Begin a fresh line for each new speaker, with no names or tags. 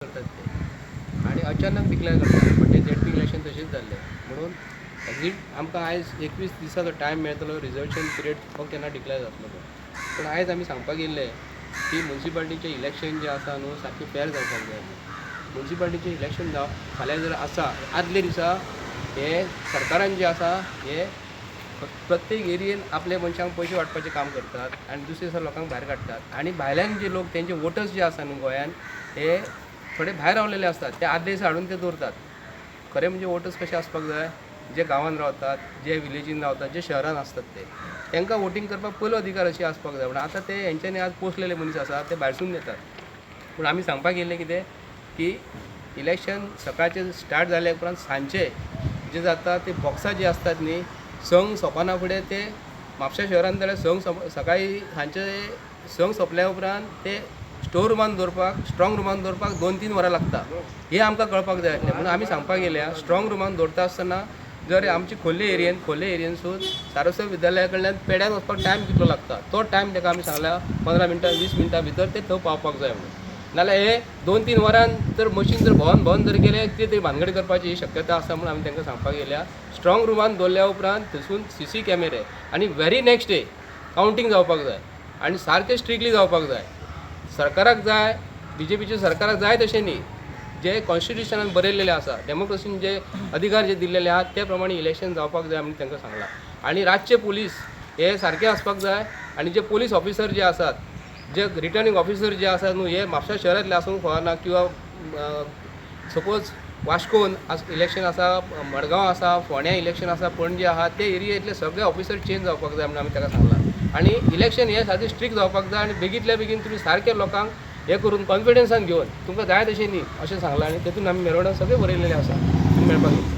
करतात ते आनी अचानक डिक्लेअर करतात. पण ते झेडपी इलेक्शन तशेंच जाल्लें. म्हणून एक्झीट आमकां आयज 21 दिसाचो टायम मेळटलो, रिजर्वेशन पिरियड हो केन्ना डिक्लेअर जातलो तो. पूण आयज आमी सांगपाक येयल्ले की मुन्सिपाल्टीचें इलेक्शन जें आसा न्हू, सारकें फेर जावपाक जाय. मुन्सिपाल्टीचें इलेक्शन जाव फाल्यां जर आसा, आदले दिसा हे सरकारान जें आसा हे प्रत्येक एरियेन आपल्या मनशांक पयशे वांटपाचें काम करतात आनी दुसरे दिसा लोकांक भायर काडटात. आनी भायल्यान जे लोक तेंचे वोटर्स जे आसा न्हू गोंयान, हे थोडे भायर रावलेले आसतात, ते आदले दिसा हाडून ते दवरतात. खरें म्हणजे वोटर्स कशे आसपाक जाय, जे गांवांत रावतात, जे विलेजीन रावतात, जे शहरान आसतात, ते तांकां वोटींग करपाक पयलो अधिकार अशी आसपाक जाय. पूण आतां ते हेंच्यांनी आज पोसलेले मनीस आसा, ते भायरसून येतात. पूण आमी सांगपाक येयल्लें कितें की इलेक्शन सकाळचें स्टार्ट जाल्या उपरांत सांजचे जे जाता ते बॉक्सां जी आसतात न्ही, संक सोंपना फुडें ते म्हापशा शहरान जाल्यार संक सकाळीं सांजचे संक सोंपल्या उपरांत ते स्टोर रुमान दवरपाक, स्ट्रॉंग रुमान दवरपाक 2-3 वरां लागता, हें आमकां कळपाक जाय आसलें. म्हणून आमी सांगपाक गेल्या, स्ट्रॉंग रुमान दवरता आसतना जर आमची खोर्ले एरियेनसून सारस्वत विद्यालया कडल्यान पेड्यान वचपाक टायम कितलो लागता, तो टायम ताका आमी सांगला, 15 मिनटां 20 मिनटां भितर ते थंय पावपाक जाय म्हणून. नाल्यार हे 2-3 वरां जर मशीन जर भोंवन भोंवन जर गेले, ते थंय भानगड करपाची ही शक्यता आसा. म्हणून आमी तांकां सांगपाक गेल्या, स्ट्रॉंग रुमान दवरल्या उपरांत थंयसून सीसी कॅमेरे आनी व्हेरी नेक्स्ट डे कावंटींग जावपाक जाय आनी सारकें स्ट्रिक्टली जावपाक जाय. सरकाराक जाय, बीजेपीच्या सरकाराक जाय तशें न्ही, जे कॉन्स्टिट्युशनान बरयल्लेलें आसा, डेमोक्रेसीन जे अधिकार जे दिल्लेले आहात, ते प्रमाणे इलेक्शन जावपाक जाय म्हणून तांकां सांगलां. आनी रातचे पुलीस हे सारके आसपाक जाय आनी जे पोलीस ऑफिसर जे आसात, जे रिटर्निंग ऑफिसर जे आसात न्हू, हे म्हापशा शहरांतले आसूंक फावना किंवा सपोज वास्कोन इलेक्शन आसा, मडगांव आसा, फोंड्यां इलेक्शन आसा, पणजे आहा, ते एरियेंतले सगळे ऑफिसर चेंज जावपाक जाय म्हणून आमी ताका सांगलां. आनी इलेक्शन हें सारकें स्ट्रिक्ट जावपाक जाय आनी बेगींतल्या बेगीन तुमी सारके लोकांक हें करून कॉन्फिडन्सान घेवन तुमकां जाय तशें न्ही अशें सांगलां. आनी तेतून आमी मेमोरंडम सगळें बरयलेलें आसा आनी मेळपाक गेली.